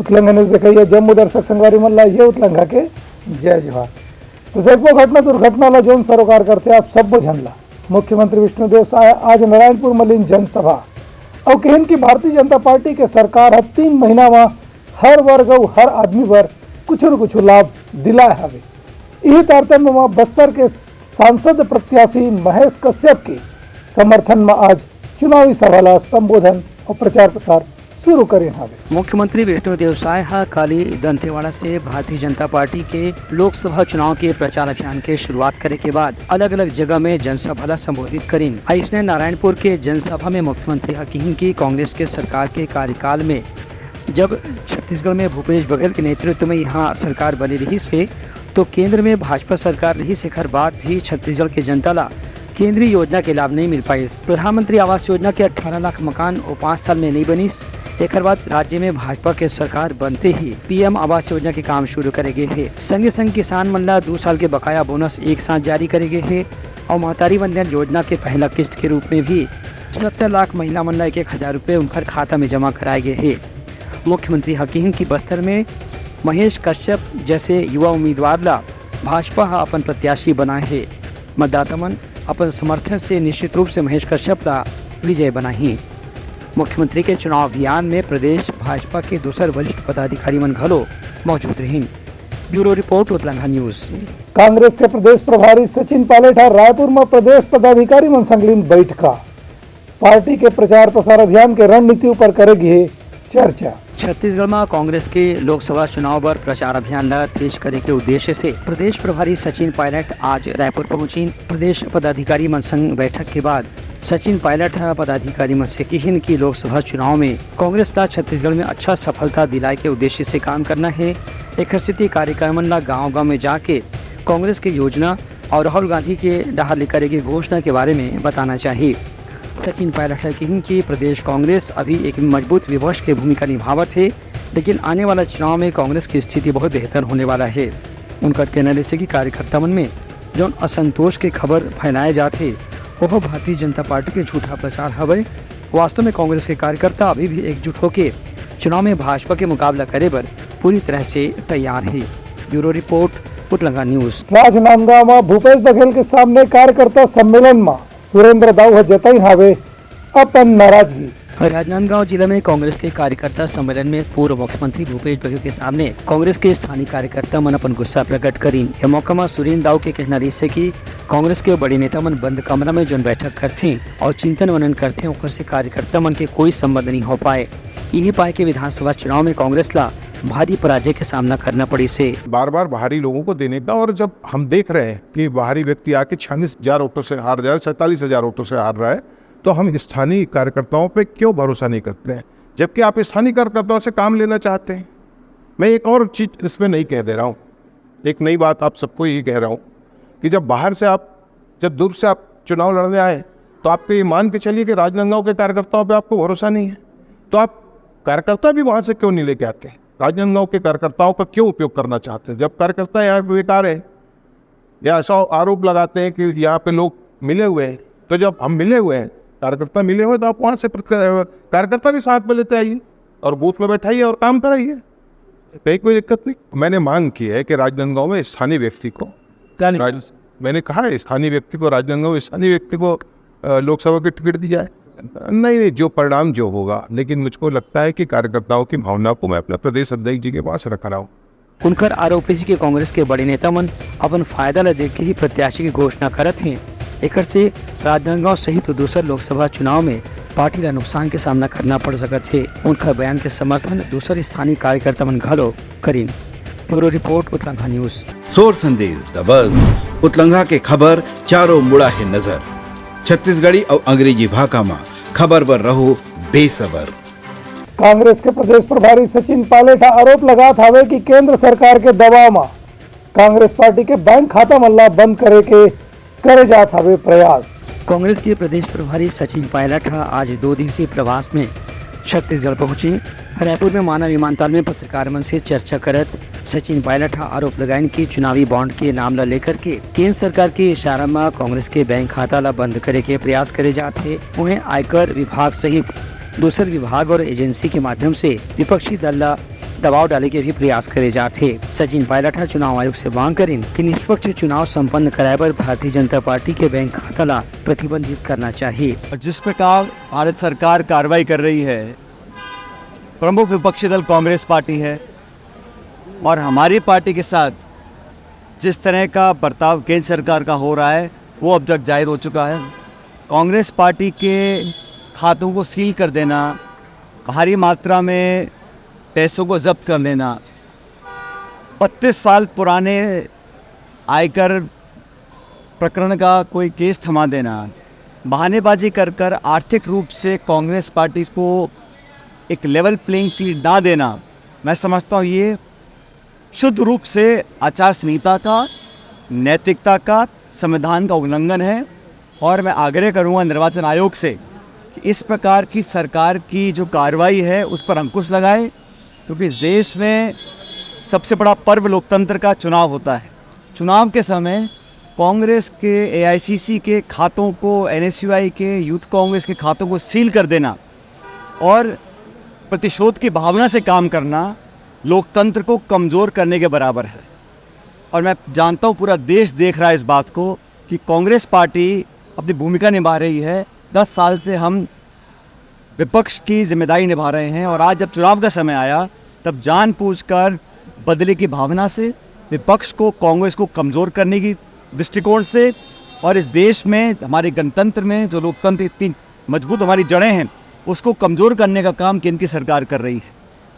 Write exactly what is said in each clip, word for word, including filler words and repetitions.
उतलंघा news देखइया जम्मो दर्शक संगवारी मन ला ये उतलंघा के जय जोहार। तो देखबो घटना दुर्घटना ला जोन सरोकार करथे आप सब्बो झन ला। मुख्यमंत्री विष्णुदेव साय आज नारायणपुर म लीन जनसभा अउ कहिन कि भारतीय जनता पार्टी के सरकार ह तीन महीना म हर वर्ग अउ हर आदमी बर कुछु न कुछु लाभ दिलाए हवे। इही तारतम्य म बस्तर के सांसद प्रत्याशी महेश कश्यप के समर्थन म आज चुनावी सभा ला संबोधन अउ प्रचार प्रसार शुरू करिन हावे। मुख्यमंत्री विष्णुदेव साय ह काली दंतेवाड़ा से भारतीय जनता पार्टी के लोकसभा चुनाव के प्रचार अभियान के शुरुआत करे के बाद अलग-अलग जगह में जनसभा ला संबोधित करिन। अइसने नारायणपुर के जनसभा में मुख्यमंत्री ह किहिन कि कांग्रेस के सरकार के कार्यकाल में जब छत्तीसगढ़ में भूपेश बघेल के नेतृत्व में यहाँ सरकार बने रहिस हे, तो केंद्र में भाजपा सरकार रहिस, एकर बाद भी छत्तीसगढ़ के जनता ला केंद्रीय योजना के लाभ नहीं मिल पाइस। प्रधानमंत्री आवास योजना के अठारह लाख मकान वो पाँच साल में नहीं बनिस। एकर बाद राज्य में भाजपा के सरकार बनते ही पीएम आवास योजना के काम शुरू करे गे हे। संगे संग किसान मन ला दू साल के बकाया बोनस एक साथ जारी करे गे हे और महतारी वंदन योजना के पहला किस्त के रूप में भी सत्तर लाख महिला मन ला एक एक हजार रुपये उनकर खाता में जमा कराए गे हे। मुख्यमंत्री ह किहिन कि बस्तर में महेश कश्यप जैसे युवा उम्मीदवार ला भाजपा ह अपन प्रत्याशी बनाए हे। मतदाता मन अपन समर्थन से निश्चित रूप से महेश कश्यप ला विजय बनाही। मुख्यमंत्री के चुनाव अभियान में प्रदेश भाजपा के दूसर वरिष्ठ पदाधिकारी मन घलो मौजूद रहिन। Bureau report, Utlangha news. Congress के प्रदेश प्रभारी सचिन पायलट ह रायपुर म प्रदेश पदाधिकारी मन संग लीन बैठका। पार्टी के प्रचार प्रसार अभियान के रणनीति ऊपर करे गिहे चर्चा। छत्तीसगढ़ म कांग्रेस के लोकसभा चुनाव बर प्रचार अभियान ल तेज करे के उद्देश्य से प्रदेश प्रभारी सचिन पायलट आज रायपुर पहुंचिन। प्रदेश पदाधिकारी मन संग बैठक के बाद सचिन पायलट ह पदाधिकारी मन से किहिन कि लोकसभा चुनाव में कांग्रेस ला छत्तीसगढ़ में अच्छा सफलता दिलाए के उद्देश्य से काम करना हे। एखर सेती कार्यकर्ता मन ला गांव-गांव में जाके कांग्रेस के योजना और राहुल गांधी के डहार ले करे गे घोषणा के बारे में बताना चाहिए। सचिन पायलट ह किहिन कि प्रदेश कांग्रेस अभी एक मजबूत विपक्ष के भूमिका निभावत हे, लेकिन आने वाला चुनाव में कांग्रेस की स्थिति बहुत बेहतर होने वाला हे। उनकर कहना रहिसे कि कार्यकर्ता मन में जौन असंतोष के खबर फैलाए जात हे, वह भारतीय जनता पार्टी के झूठा प्रचार हवय। वास्तव में कांग्रेस के कार्यकर्ता अभी भी एकजुट होके चुनाव में भाजपा के मुकाबला करे बर पूरी तरह से तैयार हे। Bureau report, Utlanga news. Rajnandgaon म भूपेश बघेल के सामने कार्यकर्ता सम्मेलन म सुरेंद्र दाऊ ह जताइन हावे अपन नाराजगी। राजनांदगांव जिला में कांग्रेस के कार्यकर्ता सम्मेलन में पूर्व मुख्यमंत्री भूपेश बघेल के सामने कांग्रेस के स्थानीय कार्यकर्ता मन अपन गुस्सा प्रकट करिन। यह मौका म सुरेंद्र दाऊ के कहना रहिसे कि कांग्रेस के बड़े नेता मन बंद कमरा में जोन बैठक करथे और चिंतन मनन करथे, ओकर से कार्यकर्ता मन के कोई संबंध नहीं हो पाए। इही पाए के विधानसभा चुनाव में कांग्रेस ला भारी पराजय के सामना करना पड़िस हे। बार बार बाहरी लोगों को देने का, और जब हम देख रहे हैं कि बाहरी व्यक्ति आके छियालीस हजार वोटों से हार जा रहा है, सैंतालीस हजार वोटों से हार रहा है, तो हम स्थानीय कार्यकर्ताओं पे क्यों भरोसा नहीं करते हैं, जबकि आप स्थानीय कार्यकर्ताओं से काम लेना चाहते हैं। मैं एक और चीज इसमें नहीं कह दे रहा हूँ, एक नई बात आप सबको ये कह रहा हूँ कि जब बाहर से आप, जब दूर से आप चुनाव लड़ने आए, तो आपको ये मान के चलिए कि राजनांदगांव के कार्यकर्ताओं पे आपको भरोसा नहीं है, तो आप कार्यकर्ता भी वहां से क्यों नहीं लेके आते हैं? राजनांदगांव के कार्यकर्ताओं का क्यों उपयोग करना चाहते हैं? जब कार्यकर्ता यहाँ पे बेकार है या ऐसा आरोप लगाते हैं कि यहाँ पे लोग मिले हुए हैं, तो जब हम मिले हुए हैं, कार्यकर्ता मिले हुए हैं, तो आप वहां से प्रत-, कार्यकर्ता भी साथ में लेते आइए और बूथ में बैठाइए और काम कराइए, कहीं कोई दिक्कत नहीं। मैंने मांग की है कि राजनांदगांव में स्थानीय व्यक्ति को क्या नहीं राज-, मैंने कहा है, स्थानीय व्यक्ति को, राजनांदगांव स्थानीय व्यक्ति को, अ, लोकसभा की टिकट दी जाए। नहीं, नहीं, जो परिणाम जो होगा, लेकिन मुझको लगता है कि कार्यकर्ताओं की भावना को मैं अपना प्रदेश अध्यक्ष जी के पास रख रहा हूँ। उनकर आरोप रहिस कि कांग्रेस के बड़े नेता मन अपन फायदा ल देख के ही प्रत्याशी की घोषणा करत हें। एकर से राजनांदगांव सहित दूसर लोकसभा चुनाव में पार्टी ला नुकसान के सामना करना पड़ सकत हे। उनकर बयान के समर्थन दूसर स्थानीय कार्यकर्ता मन घलो करिन। Bureau report, Utlangha news. सोर संदेश, द बज, उतलंघा के खबर चारों मुड़ा हे नजर। छत्तीसगढ़ी अउ अंग्रेजी भाखा म खबर बर रहो बेसबर। कांग्रेस के प्रदेश प्रभारी सचिन पायलट ह आरोप लगात हावे कि केंद्र सरकार के दबाव म कांग्रेस पार्टी के बैंक खाता मन ला बंद करे के करे जात हावे प्रयास। कांग्रेस के प्रदेश प्रभारी सचिन पायलट ह आज दो दिवसीय प्रवास में छत्तीसगढ़ पहुंचे। रायपुर में माना विमानतल में पत्रकार मन से चर्चा करत सचिन पायलट ह आरोप लगाइन कि चुनावी बॉन्ड के नाम ला लेकर के केंद्र सरकार के इशारा म कांग्रेस के बैंक खाता ला बंद करे के प्रयास करे जात हे। उहें आयकर विभाग सहित दूसर विभाग और एजेंसी के माध्यम से विपक्षी दल ला दबाव डाले के भी प्रयास करे जात हे। सचिन पायलट ह चुनाव आयोग से मांग करिन कि निष्पक्ष चुनाव संपन्न कराए बर भारतीय जनता पार्टी के बैंक खाता ला प्रतिबंधित करना चाहिए। और जिस प्रकार भारत सरकार कार्रवाई कर रही है, प्रमुख विपक्षी दल कांग्रेस पार्टी है और हमारी पार्टी के साथ जिस तरह का बर्ताव केंद्र सरकार का हो रहा है, वो अब जग जाहिर हो चुका है। कांग्रेस पार्टी के खातों को सील कर देना, भारी मात्रा में पैसों को जब्त कर लेना, बत्तीस साल पुराने आयकर प्रकरण का कोई केस थमा देना, बहानेबाजी कर कर आर्थिक रूप से कांग्रेस पार्टी को एक लेवल प्लेइंग फील्ड ना देना, मैं समझता हूँ ये शुद्ध रूप से आचार संहिता का, नैतिकता का, संविधान का उल्लंघन है। और मैं आग्रह करूँगा निर्वाचन आयोग से कि इस प्रकार की सरकार की जो कार्रवाई है उस पर अंकुश लगाए, क्योंकि देश में सबसे बड़ा पर्व लोकतंत्र का चुनाव होता है। चुनाव के समय कांग्रेस के, एआईसीसी के खातों को, एनएसयूआई के, यूथ कांग्रेस के खातों को सील कर देना और प्रतिशोध की भावना से काम करना लोकतंत्र को कमज़ोर करने के बराबर है। और मैं जानता हूँ, पूरा देश देख रहा है इस बात को कि कांग्रेस पार्टी अपनी भूमिका निभा रही है। दस साल से हम विपक्ष की जिम्मेदारी निभा रहे हैं और आज जब चुनाव का समय आया, तब जानबूझकर बदले की भावना से विपक्ष को, कांग्रेस को कमज़ोर करने की दृष्टिकोण से और इस देश में, हमारे गणतंत्र में जो लोकतंत्र इतनी मजबूत हमारी जड़ें हैं, उसको कमज़ोर करने का काम केंद्र की सरकार कर रही है।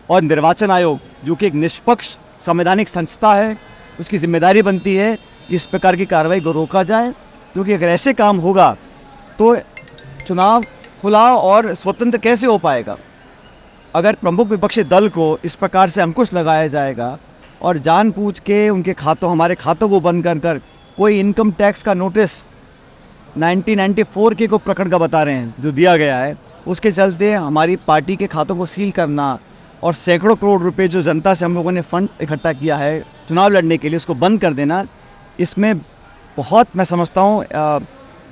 और निर्वाचन आयोग, जो कि एक निष्पक्ष संवैधानिक संस्था है, उसकी जिम्मेदारी बनती है कि इस प्रकार की कार्रवाई को रोका जाए, क्योंकि अगर ऐसे काम होगा तो चुनाव खुला और स्वतंत्र कैसे हो पाएगा? अगर प्रमुख विपक्षी दल को इस प्रकार से अंकुश लगाया जाएगा और जानबूझ के उनके खातों, हमारे खातों को बंद कर कर कोई इनकम टैक्स का नोटिस नाइनटीन नाइंटी फ़ोर के को प्रकरण का बता रहे हैं, जो दिया गया है, उसके चलते हमारी पार्टी के खातों को सील करना और सैकड़ों करोड़ रुपए जो जनता से हम लोगों ने फंड इकट्ठा किया है चुनाव लड़ने के लिए, उसको बंद कर देना, इसमें बहुत, मैं समझता हूँ, अ,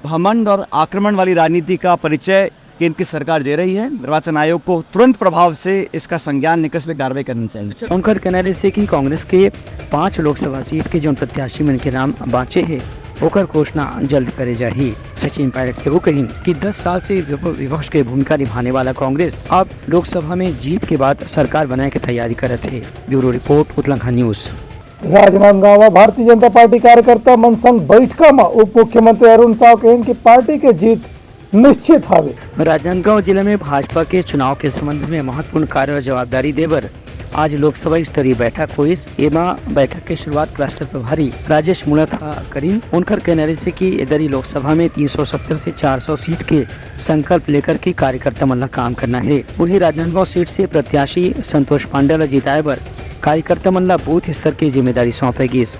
घमंड और आक्रमण वाली राजनीति का परिचय केंद्र की सरकार दे रही है। निर्वाचन आयोग को तुरंत प्रभाव से इसका संज्ञान लेकर इस पर कार्रवाई करनी चाहिए। उनकर कहना रहिसे कि कांग्रेस के पांच लोकसभा सीट के जोन प्रत्याशी मन के नाम बांचे हे, ओकर घोषणा जल्द करे जाही। सचिन पायलट के वो कहिन कि दस साल से विप-, विपक्ष के भूमिका निभाने वाला कांग्रेस अब लोकसभा में जीत के बाद सरकार बनाए के तैयारी करत हे। Bureau report, Utlangha news. Rajnandgaon म भारतीय जनता पार्टी कार्यकर्ता मन संग बैठका म उप मुख्यमंत्री अरुण साव कहिन कि पार्टी के जीत निश्चित हावे। राजनांदगांव जिला में भाजपा के चुनाव के संबंध में महत्वपूर्ण कार्य और जवाबदारी देबर आज लोकसभा स्तरीय बैठक होइस। एमा बैठक के शुरुआत क्लस्टर प्रभारी राजेश मूणत ह करिन। उनकर कहना रहिसे कि एदरी लोकसभा में तीन सौ सत्तर से चार सौ सीट के संकल्प लेकर के कार्यकर्ता मन ला काम करना हे। वहीं राजनांदगांव सीट से प्रत्याशी संतोष पांडे ला जिताए बर कार्यकर्ता मन ला बूथ स्तर के जिम्मेदारी सौंपे गिस।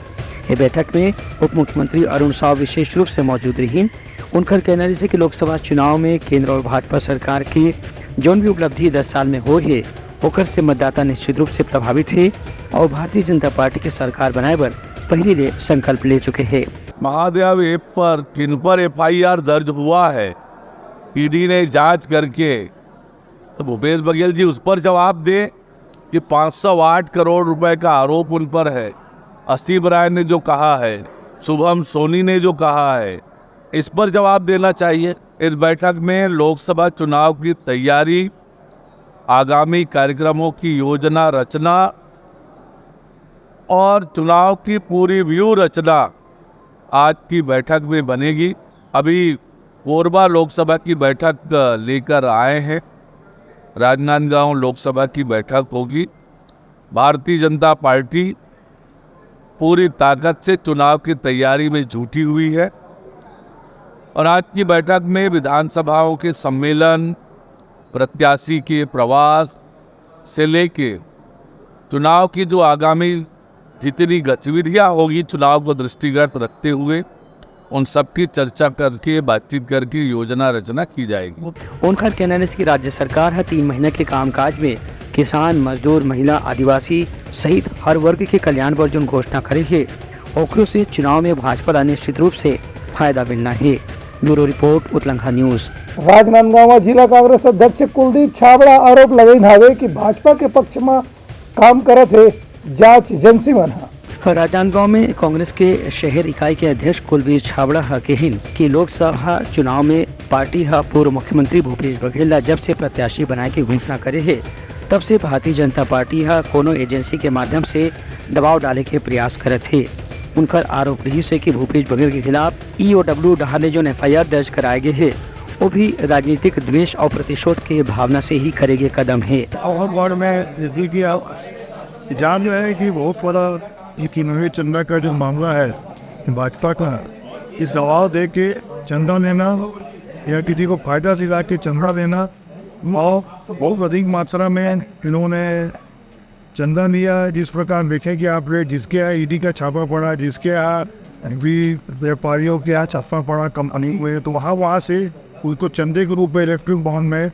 ये बैठक में उप मुख्यमंत्री अरुण साव विशेष रूप से मौजूद रहिन। उनकर कहना रहिसे कि लोकसभा चुनाव में केंद्र और भाजपा सरकार के जोन भी उपलब्धि दस साल में होए हे, ओकर से मतदाता निश्चित रूप से प्रभावित हे और भारतीय जनता पार्टी के सरकार बनाए बर पहली ले संकल्प ले चुके हे। महादेव ऐप पर किन पर एफआईआर दर्ज हुआ है, ईडी ने जांच करके तो भूपेश बघेल जी उस पर जवाब दें कि पाँच सौ आठ करोड़ रुपए का आरोप उन पर है। असीम राय ने जो कहा है, शुभम सोनी ने जो कहा है, इस पर जवाब देना चाहिए। इस बैठक में लोकसभा चुनाव की तैयारी, आगामी कार्यक्रमों की योजना रचना और चुनाव की पूरी व्यूह रचना आज की बैठक में बनेगी। अभी कोरबा लोकसभा की बैठक लेकर आए हैं, राजनांदगांव लोकसभा की बैठक होगी। भारतीय जनता पार्टी पूरी ताकत से चुनाव की तैयारी में जुटी हुई है और आज की बैठक में विधानसभाओं के सम्मेलन, प्रत्याशी के प्रवास से लेके चुनाव की जो आगामी जितनी गतिविधियां होगी चुनाव को दृष्टिगत रखते हुए, उन सब की चर्चा करके, बातचीत करके योजना रचना की जाएगी। उनकर कहना रहिसे कि राज्य सरकार ह तीन महीना के कामकाज में किसान, मजदूर, महिला, आदिवासी सहित हर वर्ग के कल्याण बर जोन घोषणा करे हे, ओकरो से चुनाव में भाजपा ला निश्चित रूप से फायदा मिलना हे। Bureau report, Utlangha news. Rajnandgaon म जिला कांग्रेस अध्यक्ष कुलदीप छाबड़ा आरोप लगाइन हावे कि भाजपा के पक्ष म काम करत हे जांच एजेंसी मन ह। राजनांदगांव में कांग्रेस के शहर इकाई के अध्यक्ष कुलबीर छाबड़ा ह कहिन कि लोकसभा चुनाव में पार्टी ह पूर्व मुख्यमंत्री भूपेश बघेल ला जब से प्रत्याशी बनाए के घोषणा करे हे, तब से भारतीय जनता पार्टी ह कोनो एजेंसी के माध्यम से दबाव डाले के प्रयास करत हे। उनकर आरोप रहिस हे कि भूपेश बघेल के खिलाफ ईओडब्ल्यू डहार ले जोन एफआईआर दर्ज कराए गे हे, वो भी राजनीतिक द्वेष और प्रतिशोध के भावना से ही करे गे कदम हे। अवहर वार्ड में देखिए, जान जो है कि बहुत बड़ा ये किन्नौनी चंदा का जो मामला है भाजपा का, इस दबाव दे के चंदा लेना या किसी को फायदा दिला के चंदा लेना, और बहुत अधिक मात्रा में इन्होंने चंदा लिया है। जिस प्रकार देखें कि आप ये जिसके यहाँ ईडी का छापा पड़ा, जिसके यहाँ भी व्यापारियों के यहाँ छापा पड़ा कंपनी में, तो वहाँ वहाँ से उसको चंदे के रूप में इलेक्ट्रिक बॉन्ड में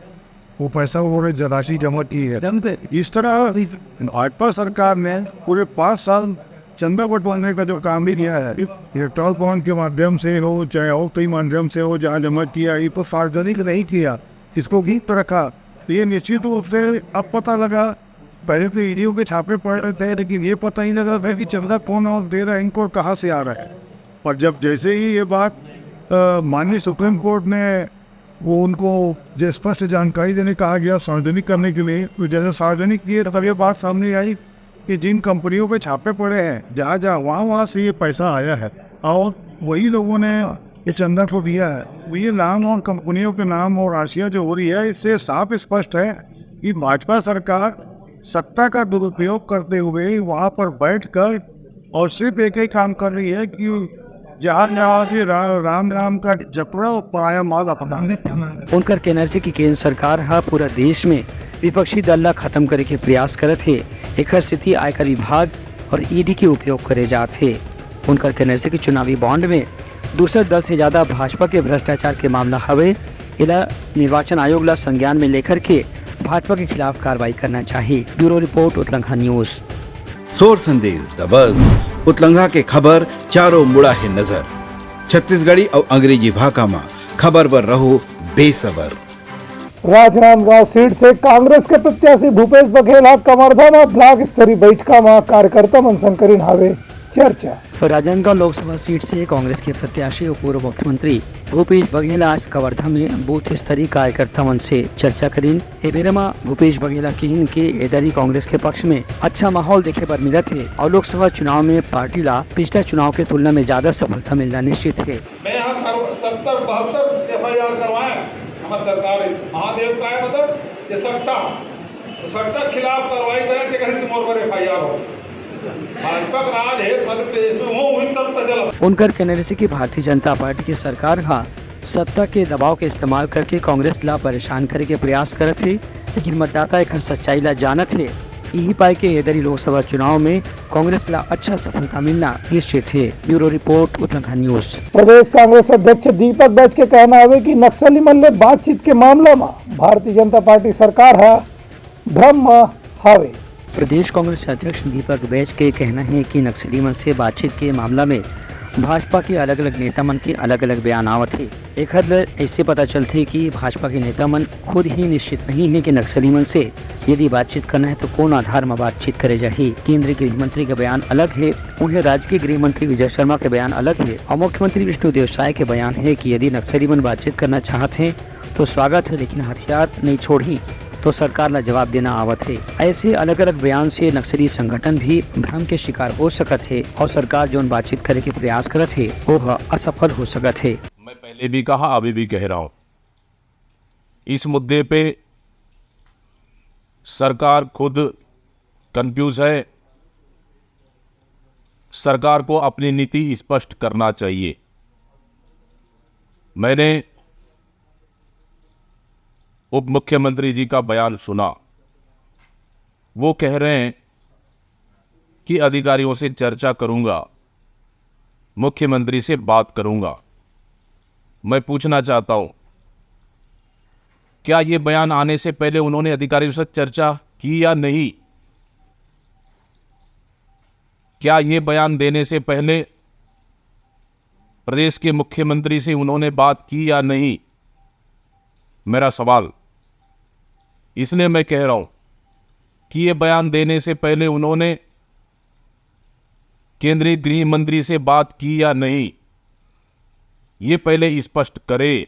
वो पैसा, उन्होंने ज-, राशि जमा की है। इस तरह भाजपा सरकार ने पूरे पाँच साल चंदा बंटवाने का जो काम भी किया है, इलेक्ट्रॉनिक बॉन्ड के माध्यम से हो, चाहे और कई माध्यम से हो, जहाँ जमा किया, ये तो सार्वजनिक नहीं किया, इसको गुप्त रखा। तो ये निश्चित रूप से अब पता लगा, पहले तो ईडीओ के छापे पड़ रहे थे, लेकिन ये पता ही नहीं लगा था कि चंदा कौन और दे रहा है इनको और कहाँ से आ रहा है। और जब जैसे ही ये बात, अ, माननीय सुप्रीम कोर्ट ने वो उनको जो स्पष्ट जानकारी देने कहा गया सार्वजनिक करने के लिए, तो जैसे सार्वजनिक किए, तब ये बात सामने आई कि जिन कंपनियों पे छापे पड़े हैं, जहाँ जहाँ, वहाँ वहाँ से ये पैसा आया है और वही लोगों ने ये चंदा को दिया है। तो ये नाम और कंपनियों के नाम और राशियाँ जो हो रही है, इससे साफ स्पष्ट है कि भाजपा सरकार सत्ता का दुरुपयोग करते हुए वहाँ पर बैठकर और सिर्फ एक ही काम कर रही है कि जहाँ जहाँ भी रा-, राम नाम का जपड़ा और पराया माल अपना। उनकर कहना हे कि केंद्र सरकार ह पूरा देश में विपक्षी दल ला खत्म करे के प्रयास करत हे, एकर सेती आयकर विभाग और ईडी के उपयोग करे जात हे। उनकर कहना हे कि चुनावी बॉन्ड में दूसर दल से ज्यादा भाजपा के भ्रष्टाचार के मामला हवे, एला निर्वाचन आयोग ला संज्ञान में लेकर के भाजपा के खिलाफ कार्रवाई करना चाहिए। Bureau report, Utlangha news. सोर संदेश दबस, उतलंघा के खबर चारों मुड़ा हे नजर। छत्तीसगढ़ी अउ अंग्रेजी भाखा म खबर बर रहो बेसबर। राजनांदगांव सीट से कांग्रेस के प्रत्याशी भूपेश बघेल ह कवर्धा म ब्लॉक स्तरीय बैठका म कार्यकर्ता मन संग करिन हावे चर्चा। राजनांदगांव लोकसभा सीट से कांग्रेस के प्रत्याशी अउ पूर्व मुख्यमंत्री भूपेश बघेल आज कवर्धा में बूथ स्तरीय कार्यकर्ता मन से चर्चा करिन। ए बेरा म भूपेश बघेल ह किहिन के ए दरी कांग्रेस के पक्ष में अच्छा माहौल देखे बर मिलत हे अउ लोकसभा चुनाव में पार्टी ला पिछला चुनाव के तुलना में ज्यादा सफलता मिलना निश्चित हे। मैं यहाँ कर-, सत्तर बहत्तर एफआईआर करवाए हमारे सरकार ने। महादेव का है मतलब ये सट्टा, तो सट्टा खिलाफ कार्रवाई करे, ते कहे कि मोर पर एफआईआर हो। भाजपा का राज है मध्य प्रदेश में, वो वही सब चला। उनकर कहना हे कि भारतीय जनता पार्टी के सरकार ह सत्ता के दबाव के इस्तेमाल करके कांग्रेस ला परेशान करे के प्रयास करत हे, लेकिन मतदाता एकर सच्चाई ला जानत हे। इही पाय के ए दरी लोकसभा चुनाव में कांग्रेस ला अच्छा सफलता मिलना निश्चित हे। Bureau report, Uttarakhand news. प्रदेश कांग्रेस अध्यक्ष दीपक बैज के कहना हवे कि नक्सली मन ले बातचीत के मामला म भारतीय जनता पार्टी सरकार ह भ्रम म हावे। प्रदेश कांग्रेस अध्यक्ष दीपक बैज के कहना हे कि नक्सली मन से बातचीत के मामला में भाजपा के अलग-अलग नेता मन के अलग-अलग बयान आवत हे। एखर ले ऐसे पता चलथे कि भाजपा के नेता मन खुद ही निश्चित नहीं हे कि नक्सली मन से यदि बातचीत करना हे तो कौन आधार म बातचीत करे जाही। केंद्रीय गृह मंत्री के बयान अलग हे, उहें राज्य के गृह मंत्री विजय शर्मा के बयान अलग हे अउ मुख्यमंत्री विष्णुदेव साय के बयान हे कि यदि नक्सली मन बातचीत करना चाहत हे तो स्वागत हे, लेकिन हथियार नहीं छोड़ही तो सरकार ला जवाब देना आवत हे। ऐसे अलग-अलग बयान से नक्सली संगठन भी भ्रम के शिकार हो सकत हे अउ सरकार जोन बातचीत करे के प्रयास करत हे, वो ह असफल हो सकत हे। मैं पहले भी कहा, अभी भी कह रहा हूं, इस मुद्दे पे सरकार खुद कंफ्यूज है। सरकार को अपनी नीति स्पष्ट करना चाहिए। मैंने उप मुख्यमंत्री जी का बयान सुना, वो कह रहे हैं कि अधिकारियों से चर्चा करूंगा, मुख्यमंत्री से बात करूंगा। मैं पूछना चाहता हूं, क्या ये बयान आने से पहले उन्होंने अधिकारियों से चर्चा की या नहीं? क्या ये बयान देने से पहले प्रदेश के मुख्यमंत्री से उन्होंने बात की या नहीं? मेरा सवाल, इसलिए मैं कह रहा हूं, कि ये बयान देने से पहले उन्होंने केंद्रीय गृह मंत्री से बात की या नहीं, ये पहले स्पष्ट करे।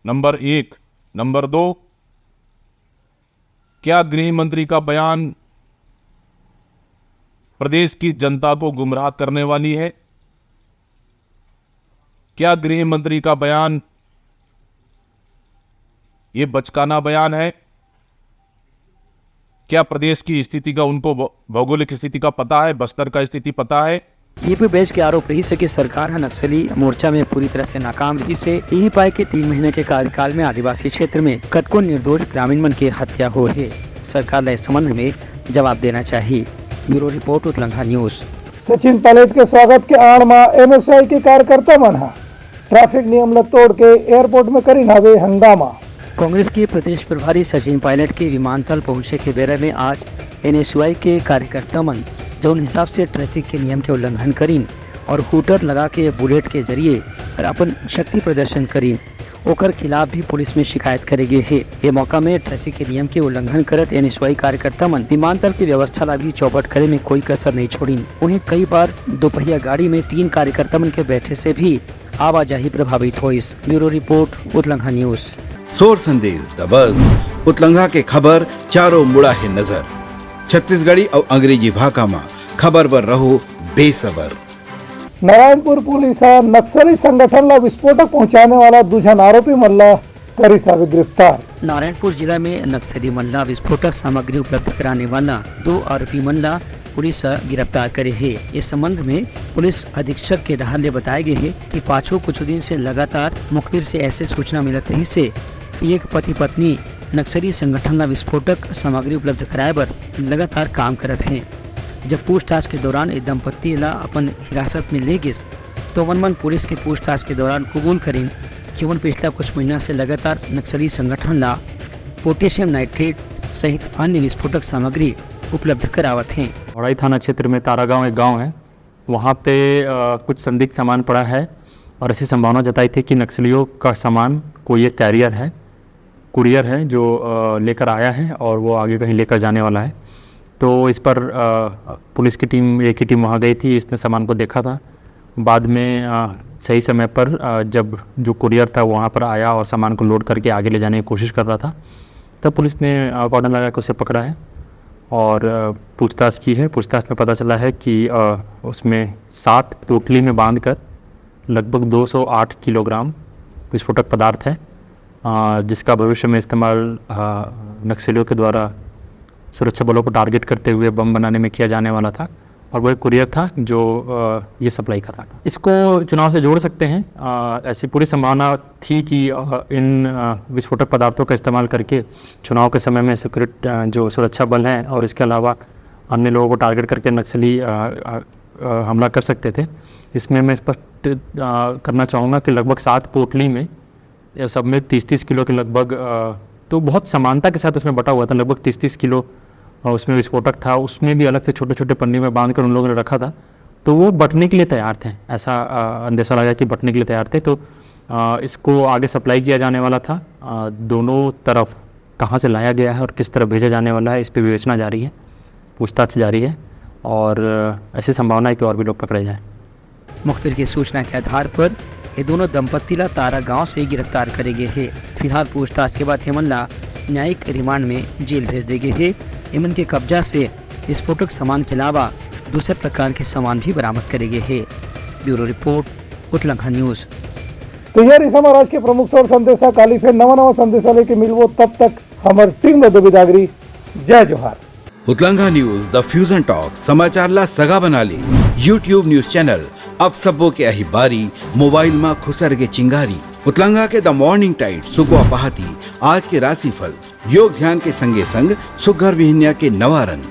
नंबर एक। नंबर दो, क्या गृह मंत्री का बयान प्रदेश की जनता को गुमराह करने वाली है? क्या गृह मंत्री का बयान ये बचकाना बयान है? क्या प्रदेश की स्थिति का उनको भौ-, भौगोलिक स्थिति का पता है, बस्तर का स्थिति पता है? ईपी बैज के आरोप रहिस हे कि सरकार ह नक्सली मोर्चा में पूरी तरह से नाकाम रहिस हे। इही पाए के तीन महीना के कार्यकाल में आदिवासी क्षेत्र में कतको निर्दोष ग्रामीण मन के हत्या होए हे। सरकार ला इस संबंध में जवाब देना चाहिए। Bureau report, Utlangha news. Sachin Pilot के स्वागत के आड़ म एनएसयूआई के कार्यकर्ता मन ह ट्रैफिक नियम ल तोड़ के एयरपोर्ट में करिन हवे हंगामा। कांग्रेस के प्रदेश प्रभारी सचिन पायलट के विमानतल पहुंचे के बेरा में आज एनएसयूआई के कार्यकर्ता मन जौन हिसाब से ट्रैफिक के नियम के उल्लंघन करिन और हूटर लगा के बुलेट के जरिए अपन शक्ति प्रदर्शन करिन, ओकर खिलाफ भी पुलिस में शिकायत करे गे हे। ये मौका में ट्रैफिक के नियम के उल्लंघन करत एनएसयूआई कार्यकर्ता मन विमानतल की व्यवस्था ला भी चौपट करे में कोई कसर नहीं छोड़िन। उन्हें कई बार दोपहिया गाड़ी में तीन कार्यकर्ता मन के बैठे से भी आवाजाही प्रभावित होइस। Bureau report, Utlangha news. सोर संदेश द बस। उतलंघा के खबर चारों मुड़ा हे नजर। छत्तीसगढ़ी अउ अंग्रेजी भाखा म खबर बर रहो बेसबर। नारायणपुर पुलिस ह नक्सली संगठन ला विस्फोटक पहुंचाने वाला दू झन आरोपी मन ला करिस हवे गिरफ्तार। नारायणपुर जिला में नक्सली मन ला विस्फोटक सामग्री उपलब्ध कराने वाला दो आरोपी मन ला पुलिस ह गिरफ्तार करे हे। इस संबंध में पुलिस अधीक्षक के डहार ले बताए गे हे कि पाछू कुछ दिन से लगातार मुखबिर से ऐसे सूचना मिलत रहिस हे कि एक पति पत्नी नक्सली संगठन ला विस्फोटक सामग्री उपलब्ध कराए बर लगातार काम करत हे। जब पूछताछ के दौरान ए दंपत्ति ला अपन हिरासत में ले गिस, तो ओमन मन पुलिस के पूछताछ के दौरान कबूल करिन कि ओमन पिछला कुछ महीना से लगातार नक्सली संगठन ला पोटेशियम नाइट्रेट सहित अन्य विस्फोटक सामग्री उपलब्ध करावत हें। मौड़ाई थाना क्षेत्र में तारागांव एक गांव है, वहाँ पे अ, कुछ संदिग्ध सामान पड़ा है और ऐसी संभावना जताई थी कि नक्सलियों का सामान कोई एक कैरियर है, कुरियर है जो अ, लेकर आया है और वो आगे कहीं लेकर जाने वाला है। तो इस पर अ, पुलिस की टीम, एक ही टीम वहाँ गई थी, इसने सामान को देखा था। बाद में अ, सही समय पर अ, जब जो कुरियर था वहाँ पर आया और सामान को लोड करके आगे ले जाने की कोशिश कर रहा था, तब पुलिस ने अ, कॉर्डन लगा के उसे पकड़ा है और अ, पूछताछ की है। पूछताछ में पता चला है कि अ, उसमें सात पोटली में बांधकर लगभग दो सौ आठ किलोग्राम विस्फोटक पदार्थ है, अ, जिसका भविष्य में इस्तेमाल अ, नक्सलियों के द्वारा सुरक्षा बलों को टारगेट करते हुए बम बनाने में किया जाने वाला था और वो एक कुरियर था जो अ, ये सप्लाई कर रहा था। इसको चुनाव से जोड़ सकते हैं। अ, ऐसी पूरी संभावना थी कि अ, इन अ, विस्फोटक पदार्थों का इस्तेमाल करके चुनाव के समय में सिक्योरिटी, अ, जो सुरक्षा बल हैं और इसके अलावा अन्य लोगों को टारगेट करके नक्सली अ, अ, अ, हमला कर सकते थे। इसमें मैं स्पष्ट अ, करना चाहूँगा कि लगभग सात पोटली में, यह सब में तीस तीस किलो के लगभग, अ, तो बहुत समानता के साथ उसमें बटा हुआ था, लगभग तीस तीस किलो। और उसमें विस्फोटक था, उसमें भी अलग से छोटे छोटे पन्नी में बांध कर उन लोगों ने रखा था। तो वो बटने के लिए तैयार थे, ऐसा अ, अंदेशा लगा कि बटने के लिए तैयार थे। तो अ, इसको आगे सप्लाई किया जाने वाला था। अ, दोनों तरफ कहाँ से लाया गया है और किस तरह भेजा जाने वाला है, इस पर विवेचना जारी है, पूछताछ जारी है और अ, ऐसी संभावना है कि और भी लोग पकड़े जाएं। मुखबिर के सूचना के आधार पर ये दोनों दंपत्ति ला तारा गांव से गिरफ्तार करे गे हे। फिलहाल पूछताछ के बाद एमन ला न्यायिक रिमांड में जेल भेज दे गे हे। एमन के कब्जा से विस्फोटक सामान के अलावा दूसरे प्रकार के सामान भी बरामद करे गे हे। Bureau report, Utlangha news. तो ये रहिस हमर आज के प्रमुख सोर संदेशा। काली फिर नवा नवा संदेशा लेके मिलबो, तब तक हमर टीम ला दो बिदागरी। जय जोहार। उतलंघा न्यूज, द फ्यूजन टॉक, समाचार ला सगा बना ले। YouTube न्यूज चैनल, अब सबो के अही बारी, मोबाइल मा खुसर के चिंगारी। उतलंघा के द मॉर्निंग टाइड, सुकवा पहाती, आज के राशिफल, योग ध्यान के संगे संग सुग्घर बिहनिया के नवा रंग।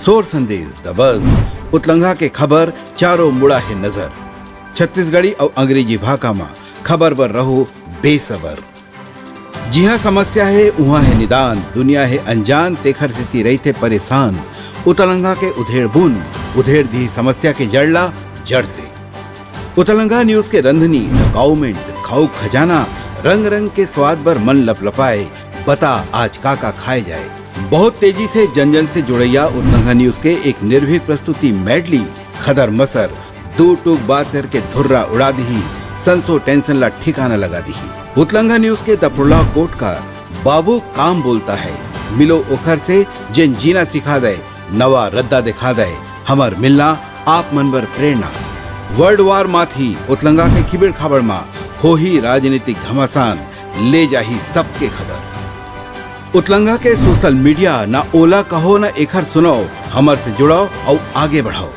सोर संदेश द बस, उतलंघा के खबर चारों मुड़ा हे नजर। छत्तीसगढ़ी अउ अंग्रेजी भाखा मा खबर बर रहो बेसबर। जिहाँ समस्या हे, उहाँ हे निदान, दुनिया हे अनजान, तेखर सेती रहिथे परेशान। उतलंघा के उधेड़ बुन, उधेड़ दिही समस्या के जड़ ला जड़ से। उतलंघा न्यूज के रंधनी, द काउमेंट, खाऊ खजाना, रंग रंग के स्वाद बर मन लपलपाए। बता आज का का खाए जाए। बहुत तेजी से जन जन से जुड़ैया उतलंघा न्यूज के एक निर्भीक प्रस्तुति मेडली। खदर मसर दू टूक बात करके धुर्रा उड़ा दिही, संसो टेंशन ला ठिकाना लगा दिही। उतलंघा न्यूज के दफरुला कोट का बाबू काम बोलता है, मिलो ओखर से जेन जीना सिखा दे, नवा रद्दा दिखा दे, हमर मिलना आप मन बर प्रेरणा। वर्ल्ड वार माथी उतलंगा के खिबेड़ खाबड़ मा होही राजनीतिक घमासान, ले जाही सबके खबर। उतलंगा के सोशल मीडिया ना ओला कहो ना एखर सुनाओ, हमर से जुड़ाओ अउ आगे बढ़ाओ।